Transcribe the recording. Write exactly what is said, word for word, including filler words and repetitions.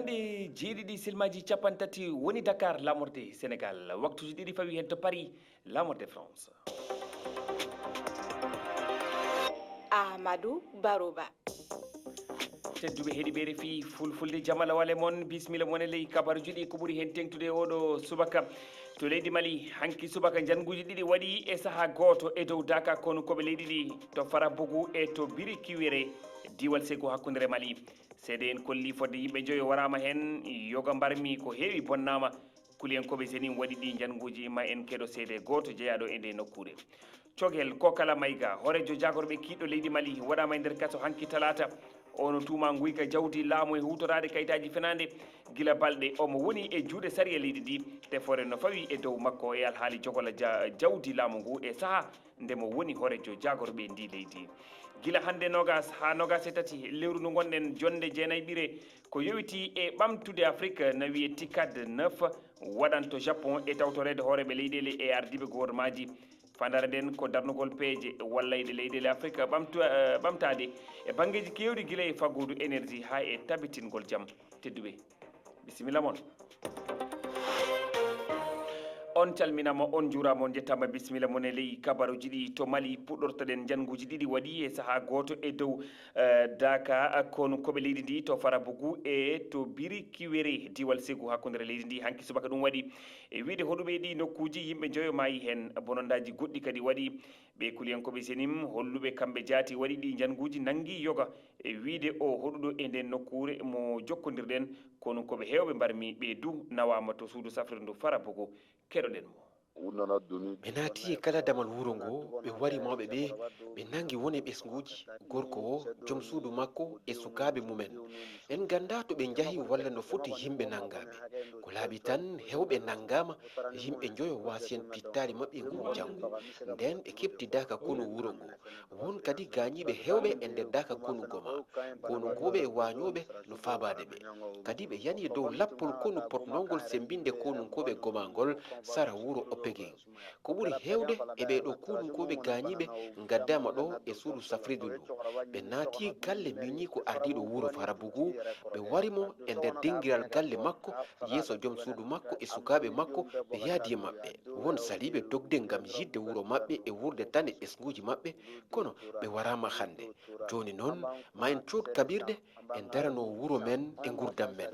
Ɗe jeeɗiɗi silmaji capanɗe tati woni Dakar, laamorde Sénégal. Waktuji ɗiɗi fawi heen to Paris, laamorde France. Amadou Barouba. Tedduɓe heɗiɓe R F I Fulfulde, jamalawale mon, bisimilla mon e ley kabaruji ɗi. Ko ɓuri heen teŋtude oɗo subaka to leydi Mali. Hanki subaka, njannguuji ɗiɗi waɗi e sahaa gooto e dow daaka konu koɓe leydi ndi, to Farabougou e to Birikiwere, diiwal Ségou hakkundere Mali. Seede en kolli fodde yimɓe njoyo waraama heen, yoga mbarmi ko heewi bonnaama. Kuliyankooɓe Zenim waɗi ɗi njannguuji, ma en keɗo seede gooto jeyaaɗo e nde nokkuure. Cogel Kokala Mayga, hooreejo jaagorɓe kiiɗɗo leydi Mali, waɗaama e nder kaso hanki talaata. O no tuumaa nguyka jawdi laamu e huutoraade kayitaaji fenaande. Gila balɗe, omo woni e juuɗe sariya leydi ndi, tefoore no fawi e dow makko e alhaali jogola ja-, jawdi laamu ngu e sahaa nde mo woni hooreejo jaagorɓe ndi leydi. Gila hannde noogas haa noogas e tati lewru ndu ngonɗen, jonnde jeenayɓire, ko yowitii e ɓamtude Afrik, na wiyee TICAD neuf, waɗan to Japon e tawtoreede hooreeɓe leyɗeele e ardiiɓe gouvernement ji. Faandaare nden ko darnugol peeje wallayɗe leyɗeele Afrik ɓamtu-, eh, ɓamtaade e banngeeji keewɗi, gila e faggudu, énergie haa e tabitingol jam. Tedduɓe, bisimilla mon. On calminaama, on njuuraama, on njettaama, bisimilla mon e ley kabaruuji ɗi. To Mali puɗɗortoɗen, njannguuji ɗiɗi waɗi e sahaa gooto e dow, eh, daaka konu koɓe leydi ndi, to Farabougou e to Birikiwere, diiwal Ségou hakkundere leydi ndi. Hanki subaka ɗum waɗi. E wiyde hoɗuɓe e ɗii nokkuuji, yimɓe njoyo maayi heen. Bonondaaji goɗɗi kadi waɗi. Ɓee kuliyankooɓe Zenim holluɓe kamɓe jaati waɗi ɗii njannguuji nanngi yoga. E wiyde o hoɗuɗo e ndeen nokkuure mo jokkondirɗen, konu koɓe heewɓe mbarmi ɓee du nawaama to suudu safrirdu Farabougou. Keɗoɗen mo. Ɓe naati e kala damal wuro ngo, ɓe wari mawɓe ɓee, ɓe nanngi won e ɓesnguuji, gorko o, jom suudu makko e sukaaɓe mumen. En nganndaa to ɓe njahi walla no foti yimɓe nanngaaɓe. Ko laaɓi tan, heewɓe nanngaama, yimɓe njoyo waasi en pittaali maɓɓe e nguu janngo. Ndeen ɓe keɓti daaka konu wuro ngo. Won kadi gaañiiɓe heewɓe e nder daaka konu Goma. Konunkooɓe e waañooɓe no faabaade ɓe. Kadi ɓe yani e dow lappol konu potnoongol semmbinde konunkooɓe Goma ngol sara wuro Opegeng. Ko ɓuri heewde e ɓee ɗoo konunkooɓe gaañiiɓe ngaddaama ɗoo e suudu safrirdu ndu. Ɓe naati galle miñiiko ardiiɗo wuro Farabougou, ɓe wari mo e nder dingiral galle makko, yeeso jom suudu makko e sukaaɓe makko, ɓe yaadi e maɓɓe. Won saliiɓe dogde ngam yiɗde wuro maɓɓe e wuurde tan e ɓesnguuji maɓɓe, kono ɓe waraama hannde. Jooni noon, ma en cood kaɓirɗe, en daranoo wuro men e nguurndam men.